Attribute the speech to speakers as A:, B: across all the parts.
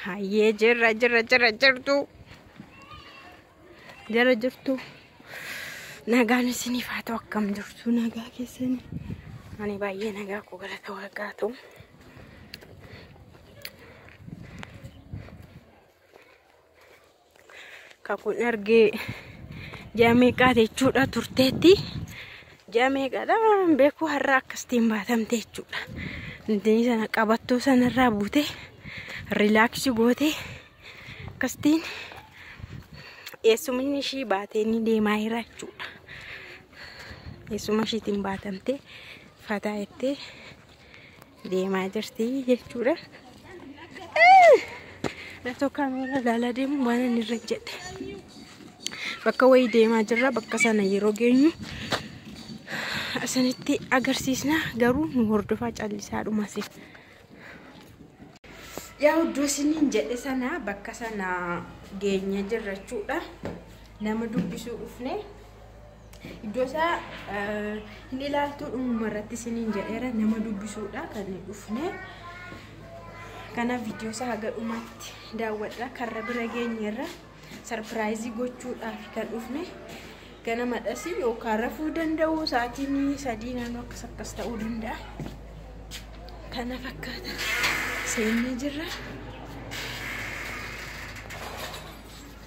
A: Hayyee jirra jirra jirra jirtu. Jara jirtu. Nagaan isiniif haa ta'u, akkam jirtu, nagaa keessanii? Ani baay'ee nagaa koo, galata waaqaa ta'u. Kakuun argee ji'a meeqaati jechuudha turteetti. Ji'a meeqaadha beekuu, har'a akkasitiin baatamte jechuudha. Intinni sana qabattoo sanarraa buutee relax gootee akkasitiin eessumni ishii baatee ni deemaa jira jechuudha. Eessuma ishiitiin baatamtee fataa jettee deemaa jirti jechuudha. Laftoo kaameeraa ilaalaa deemu waan inni irra jedhe. Bakka wayii deemaa jirra. Bakka sana yeroo geenyu isinitti agarsiisna, garuu nu hordofaa callisaa dhumase. Yaa iddoo isiniin jedhe sana, bakka sana geenye jirra jechuudha. Nama dubbisuu dhufne. Iddoo isaa hin ilaaltuu, dhumuma irratti isiniin jedheera, nama dubbisuudha kan dhufne. Kanaaf viidiyoo isaa haga dhumaatti daawwadha. Karra bira geenyeerra, surprise gochuudhaaf kan dhufne. Ganamadhas yookaan rafuu danda'u, sa'aatiin 3 naannoo akkas akkas ta'uu danda'a. Kana fakkaata. Seennee jirra.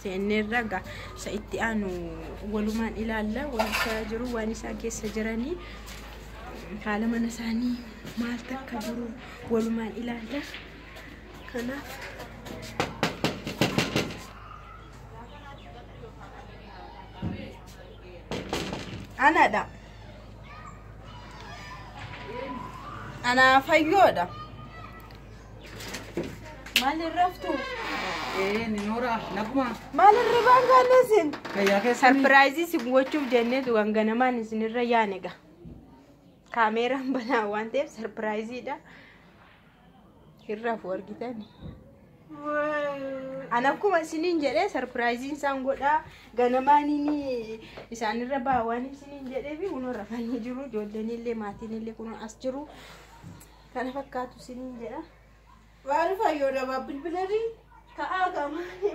A: Seenneerra gaa, isa itti aanu walumaan ilaalla. Wanta jiru, waan isaan keessa jiranii, haala mana isaanii maal takka jiru walumaan ilaalla. Kanaaf anadha. Anaa fayyoodha. Maal raftu?
B: Ni noora, naguma.
A: Maal irra baan isin?
B: Fayyaa keessanii.
A: Surprise isin gochuuf jenneetu kan ganamaan isinirra yaane gaa. Kaameeraan banaa waan ta'eef surpriseiidha. Hirraaf argitani. Ana akkuma isiniin jedhee surpriseiin isaan godhaa, ganamaan inni isaanirra ba'a waan isiniin jedhee fi kunoo rafanii jiru, ijoolleen illee maatiin illee kunoo as jiru. Kana fakkaatu isiniin jedha.
C: Maal fayyoo namaa bilbilanii?
A: Ka'aa,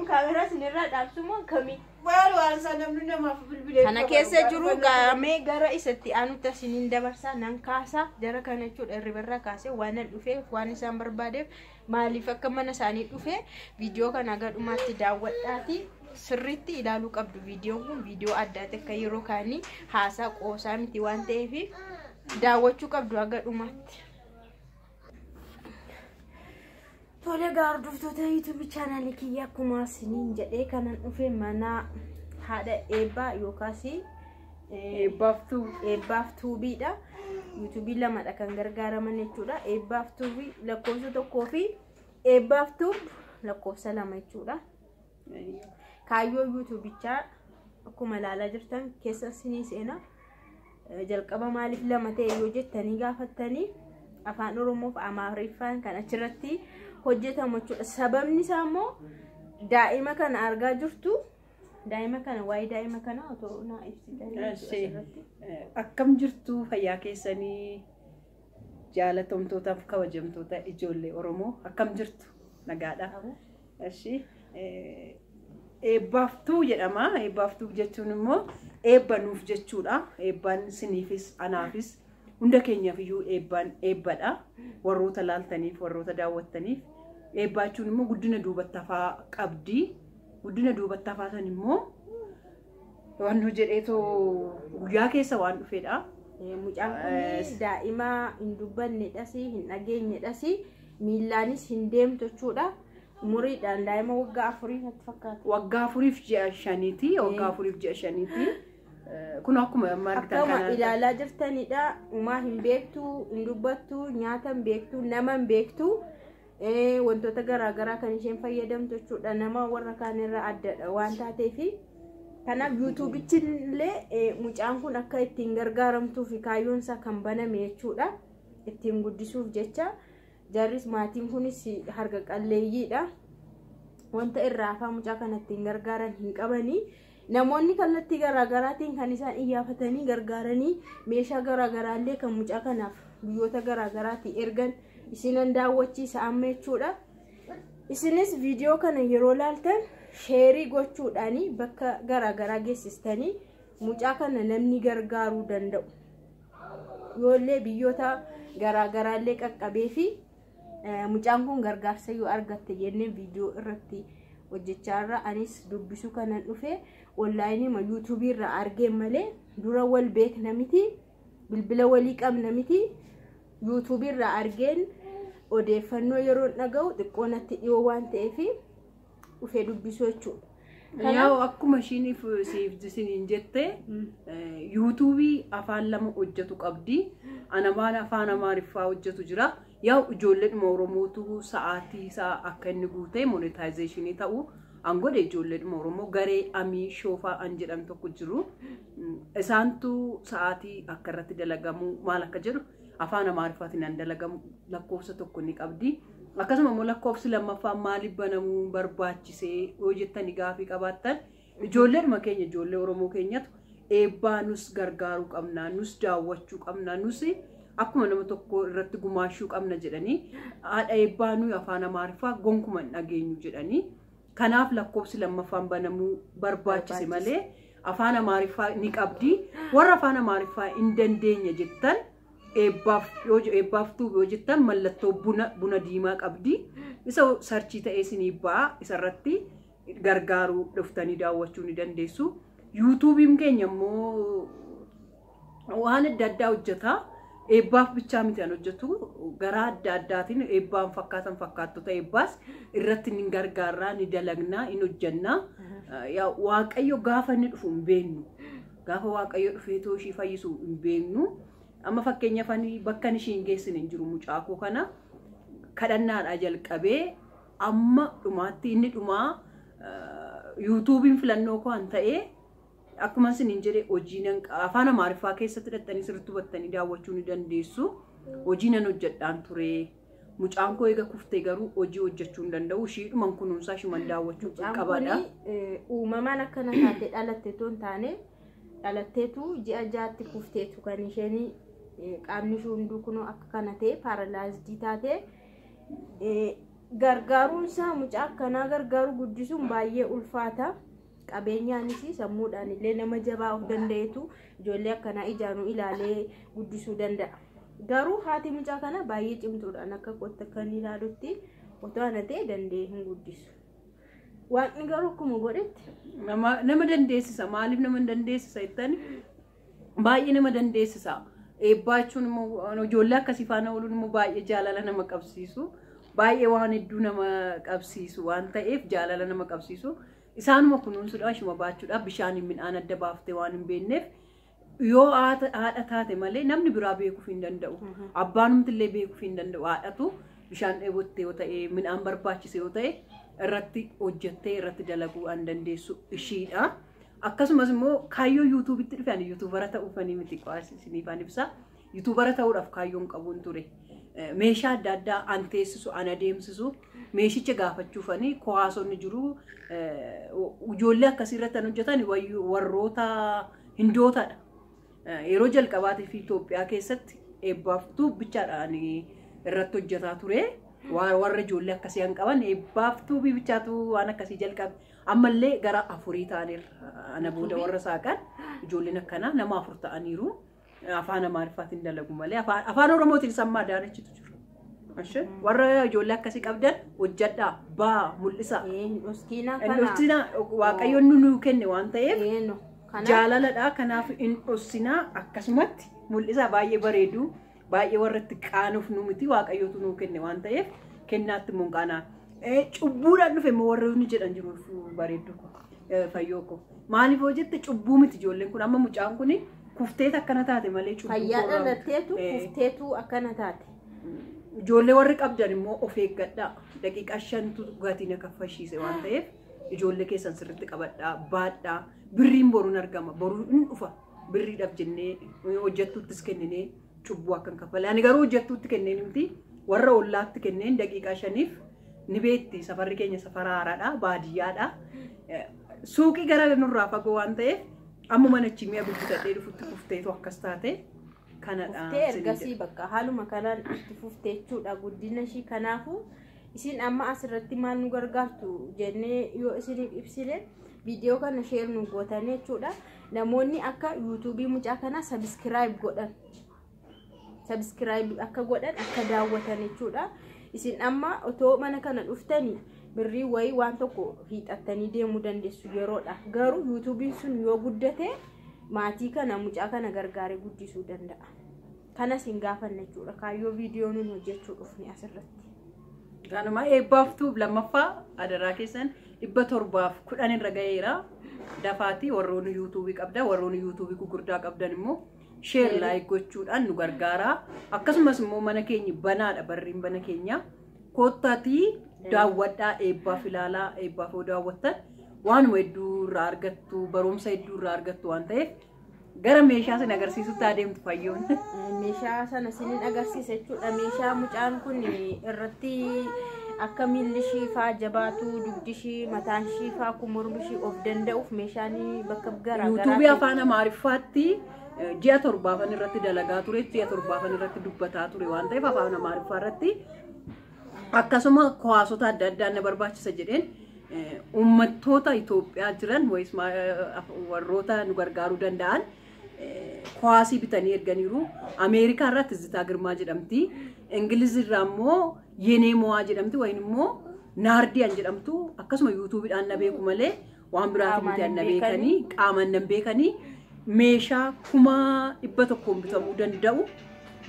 A: kaameraa isinirraa dhaabsu moo akkamii?
C: Maal waan isaa namni namaaf bilbilee.
A: Kana keessa jiru gaamee gara isatti aanutti isiniin dabarsaa, nan kaasa jara kana jechuudha. Hirribarraa kaasee waan nan dhufeef, waan isaan barbaadeef, maaliif akka mana isaanii dhufe viidiyoo kana haga dhumaatti daawwadhaati sirriitti ilaaluu qabdu. Viidiyoon kun viidiyoo addaati, akka yeroo kaanii haasaa qoosaa miti waan ta'eef daawwachuu qabdu haga dhumaatti. Tole egaa, hordoftoota YouTube channelii kiyya, akkuma isiniin jedhee kanan dhufe mana haadha eebbaa yookaas
B: Eebbaaftuu.
A: Eebbaaf Tuubiidha. YouTubeii lamadha kan gargaaraman jechuudha. Eebbaaf Tuubii lakkoofsa 1 fi Eebbaaf Tuub lakkoofsa 2 jechuudha. Kaayyoo YouTubeichaa akkuma ilaalaa jirtan keessa isinii seena. Jalqaba maaliif lama ta'e yoo jettanii gaafattanii, afaan Oromoo fi Amaariffaan kan achirratti hojjetamu jechuudha. Sababni isaa immoo daa'ima kana argaa jirtu. Daa'ima kana, waa'ee daa'ima kana otoo naa ibsitanii asirratti.
B: Akkam jirtu, fayyaa keessanii? Jaalatamtootaaf kabajamtoota ijoollee Oromoo, akkam jirtu, nagaadha. Eshi, Eebbaaftuu jedhama. Eebbaaftuu jechuun immoo eebba nuuf jechuudha. Eebbaan siniifis anaafis hunda keenyaaf iyyuu eebbaan eebbadha. Warroota laaltaniif, warroota daawwattaniif. Eebbaa jechuun immoo guddina duubatti hafaa qabdi. Guddina duubatti hafaa san immoo waan nu jedheetoo guyyaa keessa waan dhufedha.
A: Mucaan kun daa'ima hin dubbannedhas, hin dhageenyedhas, miillaanis hin deemtu jechuudha. Umuriidhaan daa'ima waggaa 4 natti fakkaata.
B: Waggaa 4f ji'a 5ti. Waggaa 4f ji'a 5ti. Kun akkuma amma argitan
A: Akkuma
B: kana.
A: ilaalaa jirtanidha. Umaa hin beektu, hin dubbattu, nyaata hin beektu, nama hin beektu. Wantoota garaagaraa kan isheen fayyadamtu jechuudha. Nama warra kaanirraa addadha waan taateefi. Kanaaf YouTubeichi illee mucaan kun akka ittiin gargaaramtuu fi kaayyoon isaa kan baname jechuudha. Ittiin guddisuuf jecha. Jarris maatiin kunis harka qalleeyyiidha. Wanta irraa afaan mucaa kana ittiin gargaaran hin qabanii. Namoonni kallattii garaagaraatiin kan isaan iyyaafatanii gargaaranii, meeshaa garaagaraallee kan mucaa kanaaf biyyoota garaagaraatii ergan isinan daawwachiisa amma jechuudha. Isinis viidiyoo kana yeroo laaltan sheerii gochuudhaanii bakka garaagaraa geessistanii mucaa kana namni gargaaruu danda'u. Yoollee biyyoota garaagaraallee qaqqabee fi mucaan kun gargaarsa yoo argatte jennee viidiyoo irratti hojjechaa irra anis dubbisuu kanan dhufe onlaayinii yuutuubii irraa argeen malee dura wal beekna miti, bilbila walii qabna miti. Yuutuubii irraa argeen odeeffannoo yeroo dhaga'u xiqqoo natti dhiyoo waan ta'eef dhufee dubbisuu jechuudha.
B: Yaa'u akkuma ishiin siif isiniin jette yuutuubii afaan lama hojjetu qabdi. Anamaan afaan Amaariffaa hojjetu jira. Yaa'u ijoolleedhuma Oromootu sa'aatii isaa akka inni guutee monetaayizeeshinii ta'u an godhe ijoolleedhuma Oromoo garee Amii Shoofaa an jedhan tokko jiru. Isaantu sa'aatii akka irratti dalagamu maal akka jedhu afaan Amaariffaatiin an dalagamu lakkoofsa tokko ni qabdi. Akkasuma immoo lakkoofsi lammaffaan maaliif banamuu barbaachisee yoo jettanii gaafii qabaattan ijoolleedhuma keenya ijoollee Oromoo keenyatu eebbaa nus gargaaruu qabna, nus daawwachuu qabna, nus akkuma nama tokko irratti gumaashuu qabna jedhanii haadha eebbaa nuyi afaan Amaariffaa gonkuma hin dhageenyu jedhanii kanaaf lakkoofsi lammaffaan banamuu barbaachise malee afaan Amaariffaa ni qabdi. Warra afaan Amaariffaa hin dandeenye jettan eebbaaf tuubi yoo jettan mallattoo buna diimaa qabdi. Isa sarchii ta'ee isinii ba'a isarratti gargaaruu dhuftanii daawwachuu ni dandeessu. Yuutuubiin keenya immoo waan adda addaa hojjeta. Eebbaaf bichaa miti kan hojjetu garaa adda addaatiin eebbaan fakkaatan fakkaattota eebbaas irratti ni gargaarraa, ni dalagnaa, ni hojjannaa. Waaqayyo gaafa inni dhufu hin beeknu. Gaafa Waaqayyo dhufeetoo ishii fayyisu hin beeknu. Amma fakkeenyaaf ani bakka ishii hin geessine hin jiru mucaa koo kana kadhannaadhaa jalqabee amma dhumaatti inni dhumaa yuutuubiin filannoo koo an ta'ee akkuma isiniin jedhe hojii nan afaan Amaariffaa keessatti dhattanii sirriitti hubattanii daawwachuu ni dandeessu. Hojii nan hojjedhaan ture. Mucaan koo eega kuftee garuu hojii hojjechuu hin danda'u. Ishiidhuman kunuunsaa ishiiman daawwachuu qabaadha.
A: Uumamaan akkana taate dhalatteetu hin taane dhalatteetu ji'a jaatti kufteetu kan isheen qaamni ishee hunduu kunoo akka kana ta'e paaralaayizidii taate gargaaruun isaa mucaa akkanaa gargaaruu guddisuun baay'ee ulfaata. Qabeenyaanis sammuudhaan illee nama jabaa of danda'etu ijoollee akkanaa ijaanuu ilaalee guddisuu danda'a. Garuu haati mucaa kana baay'ee cimtuudhaan akka kootti akka ilaalutti otoo ana ta'e danda'ee hin guddisu. Waaqni garuu akkuma godhetti
B: nama dandeessisa. Maaliif nama dandeessisa jettani baay'ee nama dandeessisa. Eebbaa jechuun immoo ijoollee akkasii faana ooluun immoo baay'ee jaalala nama qabsiisu. Baay'ee waan hedduu nama qabsiisu waan ta'eef jaalala nama qabsiisu. Isaanuma kunuunsuudhaaf ishuma baachuudhaaf bishaan midhaan adda baaftee waan hin beekneef yoo haadha taate malee namni biraa beekuuf hin danda'u. Abbaanumti illee beekuuf hin danda'u. Haadhatu bishaan dheebottee yoo ta'e midhaan barbaachise yoo ta'e irratti hojjettee irratti dalaguu waan dandeessu ishiidha. Akkasumas immoo kaayyoo yuutuubitti dhufe ani yuutuubara ta'uufanii miti isiniifan ibsa. Yuutuubara ta'uudhaaf kaayyoon qabuun ture. Meeshaa adda addaa an teessisu, an adeemsisu, meeshicha gaafachuufanii kohaasonni jiru. Ijoollee akkasii irratti kan hojjetan warroota hindootadha. Yeroo jalqabaatiif Itoophiyaa keessatti eebbaaf tuubbichaadhaan irratti hojjetaa ture. Warra ijoollee akkasii kan qaban eebbaaf tuubii bichaatu waan akkasii jalqabe. Ammallee gara 4 ta'aniiru. Ana booda warra saaqan ijoolleen akkanaa nama 4 ta'aniiru. Afaan Amaariffaatiin dalagu malee afaan Oromootiin sammaa daanachitu jiru. Warra ijoollee akkasii qabdan hojjedhaa, baa, mul'isa.
A: Hin
B: Waaqayyoon nu kenne waan ta'eef jaalaladha. Kanaaf hin dhoksinaa akkasumatti mul'isa baay'ee bareedu. Baay'ee warra itti qaanuuf nu miti Waaqayyootu nu kenne waan ta'eef kennaatti immoo hin qaanaa. Cubbuudhaan dhufe immoo warra inni jedhan jiru bareeddu ko fayyoo ko. Maaliif hoo jette cubbuu miti ijoolleen kun amma mucaan kun kufteet akkana taate malee cubbuu
A: Fayyaa dhalatteetu kufteetu akkana taate.
B: Ijoollee warri qabdan immoo of eeggadhaa. Daqiiqaa 5 gatii na kaffashiise waan ta'eef ijoollee keessan sirriitti qabadhaa, baadhaa. Birriin boruun argama, boruun hin dhufa. Birriidhaaf jennee hojjettuuttis kenninee cubbuu akka hin kaffalle. Ani garuu hojjettuutti kenneen miti warra ollaatti kenneen daqiiqaa 5 ni beekti. Safarri keenya safara haaraadha, baadiyyaadha. Suuqii gara nurraa fagoo waan ta'eef amma mana mi'a bitatee dhufutti kufteetu akkas taate kanadha.
A: Kuftee ergasii bakka haaluma kanaan itti fuftee jechuudha guddina ishii. Kanaafuu Isin amma asirratti maal nu gargaartu jennee yoo isiniif ibsine viidiyoo kana share nu gootan jechuudha. Namoonni akka yuutuubii mucaa kanaa sabiskiraayib godhan. Sabiskiraayib akka godhan akka daawwatan jechuudha. Isin amma otoo mana kana dhuftanii birrii wayii waan tokko hiixattanii deemuu dandeessu yeroodha. Garuu yuutuubiin sun yoo guddate maatii kana mucaa kana gargaaree guddisuu danda'a. Kanas hin gaafanne jechuudha. Kaayyoo viidiyoo nuun hojjechuu dhufne asirratti.
B: Kanuma eebbaaftuu lammaffaa adaraa keessan 710 irra ga'eera. Dafaatii warroonni yuutuubii qabdan warroonni yuutuubii gurguddaa qabdan immoo sheer laayik gochuudhaan nu gargaara. Akkasumas immoo mana keenya banaadha barriin mana keenya. Koottaatii daawwadhaa eebbaaf ilaalaa eebbaaf yoo daawwattan waanuma hedduu irraa argattu barumsa hedduu irraa argattu waan ta'eef gara meeshaa sin agarsiisutti adeemtu fayyoon.
A: Meeshaa sana sinin agarsiisa jechuudha. Meeshaa mucaan kun irratti akka miilli ishii faa jabaatu, dugdi ishii, mataan ishii faa, kun mormi ishii of danda'uuf meeshaan bakka garaa
B: Yuutuubii afaan Amaariffaatti ji'a torbaafan irratti dalagaa ture, ji'a torbaafan irratti dubbataa ture waan ta'eef afaan Amaariffaa irratti akkasuma hawaasota adda addaa na barbaachisa jedheen uummattoota Itoophiyaa jiran wayis warroota nu gargaaruu danda'an kuwaasii bitanii erganiiru. Ameerikaa irraa Tizitaa Girmaa jedhamti. Ingiliz irraa immoo Yenee Mo'aa jedhamti. Wayin immoo Naardiyaan jedhamtu. Akkasuma yuutuubiidhaan na beeku malee waan biraatiin miti na beekanii qaamaan na beekanii meeshaa 100,000 bitamuu danda'u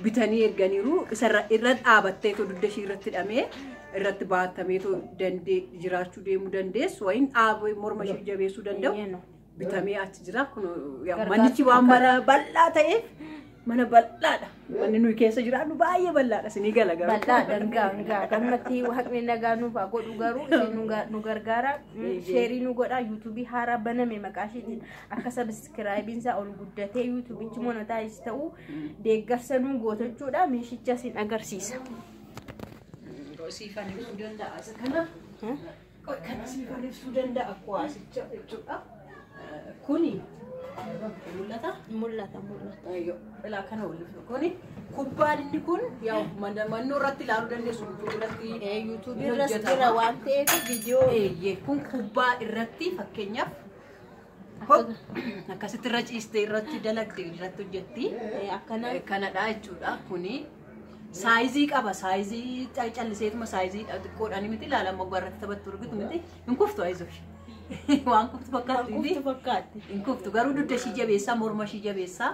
B: bitanii erganiiru. Isarra irra dhaabatteetu dugda ishii irratti hidhamee irratti baatameetu dandee jiraachuu deemuu dandeessu. Wayin dhaabee morma ishii jabeessuu danda'u. Bitamee achi jira. Kun manichi waan mana bal'aa ta'eef mana bal'aadha. Manni nuyi keessa jiraannu baay'ee bal'aadha. Isinii gala garuu.
A: Bal'aadha ngaa kanumatti waaqni nagaa nuuf haa godhu garuu isin nu gargaara. Sheerii nu godha. Yuutuubii haaraa baname maqaa isheetiin akka sabiskiraayibiin isaa ol guddatee yuutuubichi monotaayiz ta'u deeggarsa nu goota jechuudha. Meeshicha isin agarsiisa.
B: Siifan ibsuu danda'a. Isa kana kana siifan ibsuu danda'a kuwaasicha jechuudha. Kuni mul'ata?
A: Mul'ata mul'ata.
B: Ilaa kana waliif kuni kubbaan inni kun yaa mannoo irratti ilaaluu dandeessu yuutuubii irratti.
A: Yuutuubii irras jira waan ta'eef viidiyoo.
B: Kun kubbaa irratti fakkeenyaaf akkasitti irra ciistee irratti dalagde irratti hojjetti.
A: Akkana.
B: Kanadha jechuudha kuni. Saayizii qaba saayizii calliseetuma saayizii xiqqoodhaan miti ilaalama irratti taphattu argitu miti hin kuftu ayizosh. Waan kuftu fakkaatti.
A: Waan kuftu fakkaatti.
B: Hin kuftu garuu dugda ishii jabeessaa morma ishii jabeessaa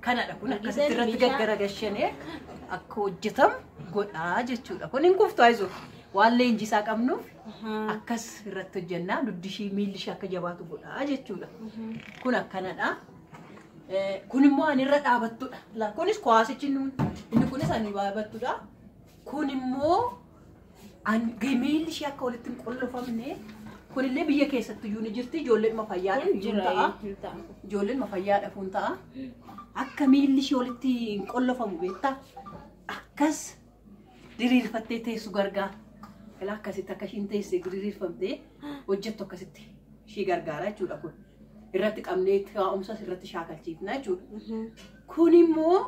B: kanadha kun akkasitti irratti gaggaragalchanee akka hojjetamu godhaa jechuudha. Kun hin kuftu ayizosh waan leenjisaa qabnuuf akkas irratti hojjennaa dugdi ishii miilli ishii akka jabaatu godhaa jechuudha. Kun akkanadha. Kun immoo ani irra dhaabattudha. Kunis kuwaasichi inni kunis ani dhaabattudha. Kun immoo miilli ishii akka walitti hin qollofamne kunillee biyya keessatti iyyuu ni jirti. Ijoolleen fayyaadhaaf hin ta'a. Ijoolleen fayyaadhaaf hin ta'a. Akka miilli ishii walitti hin qollofamu beektaa? Akkas diriirfattee teessu gargaara. Ilaa akkasitti akka ishiin teessee diriirfamtee hojjettu akkasitti ishii gargaara jechuudha kun. Irratti qabnee taa'umsas irratti shaakalchiifna jechuudha. Kun immoo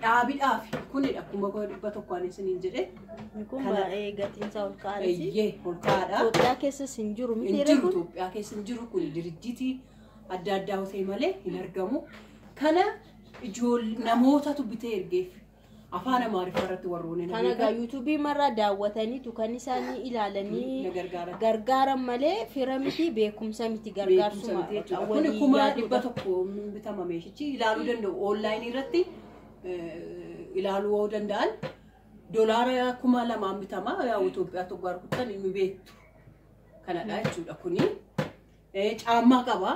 B: dhaabiidhaaf kunidha akkuma 100 isiniin jedhe.
A: Kun baay'ee gatiin isaa ol ka'aadha.
B: Eeyyee ol ka'aadha.
A: Itoophiyaa keessas hin jiru miti
B: Hin jiru Itoophiyaa keessa hin jiru kun dirijjitii adda addaa ta'e malee hin argamu. Kana ijoollee namootatu bitee ergeef afaan Amaariffaa irratti warroonni na
A: Kana egaa
B: beekan
A: yuutuubii marraa daawwataniitu kan isaanii ilaalanii
B: na gargaaran.
A: gargaaran malee fira miti beekumsa miti
B: Beekumsa
A: gargaarsuma
B: miti jechuudha. Kun 100,000 bitama meeshichi ilaaluu danda'u oonlaayinii irratti ilaaluu yoo danda'an doolaara 2,000 bitama yaa Itoophiyaa tokko arguttan hin beektu. Kanadha jechuudha kuni. Caammaa qaba.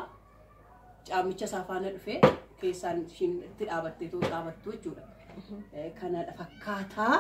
B: Caammicha isaa faana dhufee keessaan ishiin itti dhaabattee dhaabattu jechuudha. Kanadha fakkaataa.